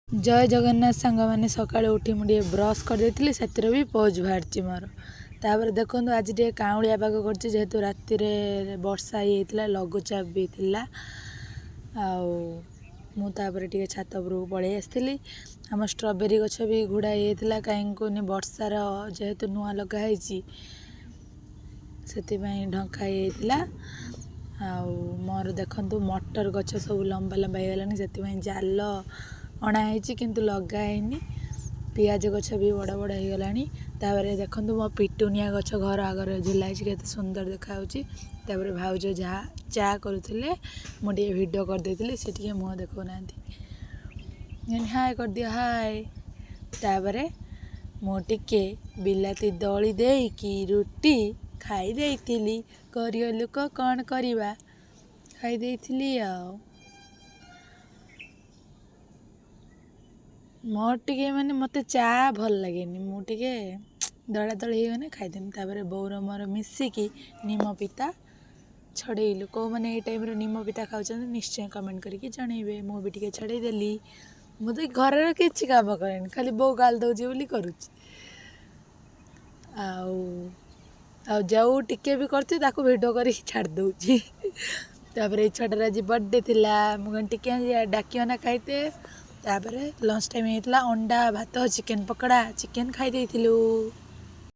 ଜୟ ଜଗନ୍ନାଥ ସାଙ୍ଗମାନେ। ସକାଳୁ ଉଠି ମୁଁ ଟିକେ ବ୍ରସ୍ କରିଦେଇଥିଲି, ସେଥିରେ ବି ପୋଜ୍ ବାହାରିଛି ମୋର। ତାପରେ ଦେଖନ୍ତୁ, ଆଜି ଟିକେ କାଉଁଳିଆ ପାଗ କରିଛି, ଯେହେତୁ ରାତିରେ ବର୍ଷା ହେଇଯାଇଥିଲା, ଲଘୁଚାପ ବି ଥିଲା। ଆଉ ମୁଁ ତାପରେ ଟିକେ ଛାତ ଉପରକୁ ପଳେଇ ଆସିଥିଲି। ଆମ ଷ୍ଟ୍ରବେରୀ ଗଛ ବି ଘୋଡ଼ା ହେଇଯାଇଥିଲା, କାହିଁକି କୁହନି, ବର୍ଷାର ଯେହେତୁ ନୂଆ ଲଗା ହେଇଛି, ସେଥିପାଇଁ ଢଙ୍କା ହେଇଯାଇଥିଲା। ଆଉ ମୋର ଦେଖନ୍ତୁ, ମଟର ଗଛ ସବୁ ଲମ୍ବା ଲମ୍ବା ହେଇଗଲାଣି, ସେଥିପାଇଁ ଜାଲ ଅଣା ହେଇଛି କିନ୍ତୁ ଲଗା ହେଇନି। ପିଆଜ ଗଛ ବି ବଡ଼ ବଡ଼ ହେଇଗଲାଣି। ତାପରେ ଦେଖନ୍ତୁ, ମୋ ପିଟୁନିଆ ଗଛ ଘର ଆଗରେ ଝୁଲା ହେଇଛି, କେତେ ସୁନ୍ଦର ଦେଖାଯାଉଛି। ତାପରେ ଭାଉଜ ଯାହା ଚା କରୁଥିଲେ, ମୁଁ ଟିକେ ଭିଡ଼ିଓ କରିଦେଇଥିଲି। ସେ ଟିକେ ମୁହଁ ଦେଖାଉନାହାନ୍ତି, ହାଏ କରିଦିଅ, ହାଏ। ତାପରେ ମୁଁ ଟିକେ ବିଲାତି ଦଳି ଦେଇକି ରୁଟି ଖାଇ ଦେଇଥିଲି। ଗରିବ ଲୋକ, କ'ଣ କରିବା, ଖାଇ ଦେଇଥିଲି। ଆଉ ମୋର ଟିକେ ମାନେ ମୋତେ ଚା ଭଲ ଲାଗେନି, ମୁଁ ଟିକେ ଦଳା ଦଳି ହେଇଗଲେ ଖାଇଦେମି। ତାପରେ ବୋଉର ମୋର ମିଶିକି ନିମ ପିତା ଛଡ଼େଇଲୁ। କେଉଁମାନେ ଏଇ ଟାଇମ୍ରେ ନିମ ପିତା ଖାଉଛନ୍ତି, ନିଶ୍ଚୟ କମେଣ୍ଟ କରିକି ଜଣେଇବେ। ମୁଁ ବି ଟିକେ ଛଡ଼େଇ ଦେଲି। ମୁଁ ତ ଘରର କିଛି କାମ କରେନି, ଖାଲି ବୋଉ ଗାଳି ଦେଉଛି ବୋଲି କରୁଛି। ଆଉ ଆଉ ଯେଉଁ ଟିକେ ବି କରୁଛି, ତାକୁ ଭିଡ଼ିଓ କରିକି ଛାଡ଼ି ଦେଉଛି। ତାପରେ ଏଇ ଛୁଆଟାର ଆଜି ବର୍ଥଡ଼େ ଥିଲା। ମୁଁ କହିଲି, ଟିକେ ଡାକିବ ନା ଖାଇତେ? ତାପରେ ଲଞ୍ଚ ଟାଇମ୍ ହେଇଥିଲା, ଅଣ୍ଡା ଭାତ, ଚିକେନ୍ ପକୋଡ଼ା, ଚିକେନ୍ ଖାଇ ଦେଇଥିଲୁ।